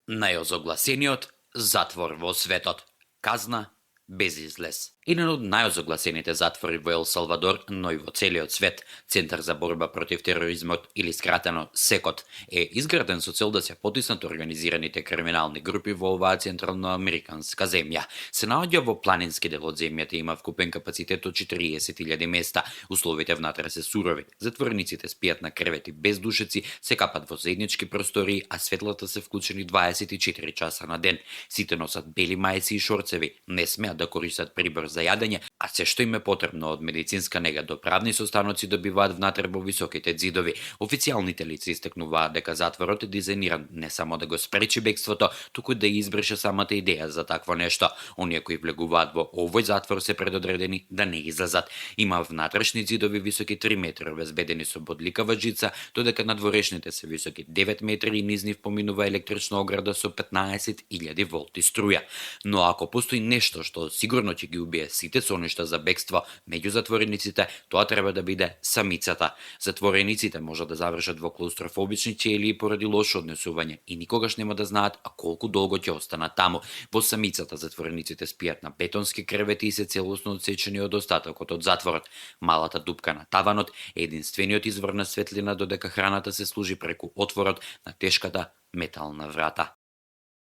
Најозогласениот затвор во светот. Казна без излез. Еден од најозогласените затвори во Ел Салвадор, но и во целиот свет, Центар за борба против тероризмот или скратено СЕКОТ, е изграден со цел да се потиснат организираните криминални групи во оваа централноамериканска земја. Се наоѓа во планински дел од земјата, има вкупен капацитет од 40.000 места. Условите внатре се сурови. Затворениците спијат на кревети без душеци, се капат во заеднички простории, а светлата се вклучени 24 часа на ден. Сите носат бели мајци и шорцеви, не смеат да користат прибор за јадење, а се што им е потребно од медицинска нега до правни состаноци добиваат внатре во високите ѕидови. Официјалните лица истакнуваат дека затворот е дизајниран не само да го спречи бегството, туку да избрише самата идеја за такво нешто. Оние кои влегуваат во овој затвор се предодредени да не излезат. Има внатрешни ѕидови високи 3 метри, обезбедени со бодликава жица, додека надворешните се високи 9 метри и низ нив поминува електрична ограда со 15.000 волти струја. Но ако постои нешто што сигурно ќе ги убие сите соништа за бегство меѓу затворениците, тоа треба да биде самицата. Затворениците може да завршат во клаустрофобични ќелии поради лошо однесување и никогаш нема да знаат колку долго ќе останат таму. Во самицата затворениците спијат на бетонски кревети и се целосно одсечени од остатокот од затворот. Малата дупка на таванот е единствениот извор на светлина, додека храната се служи преку отворот на тешката метална врата.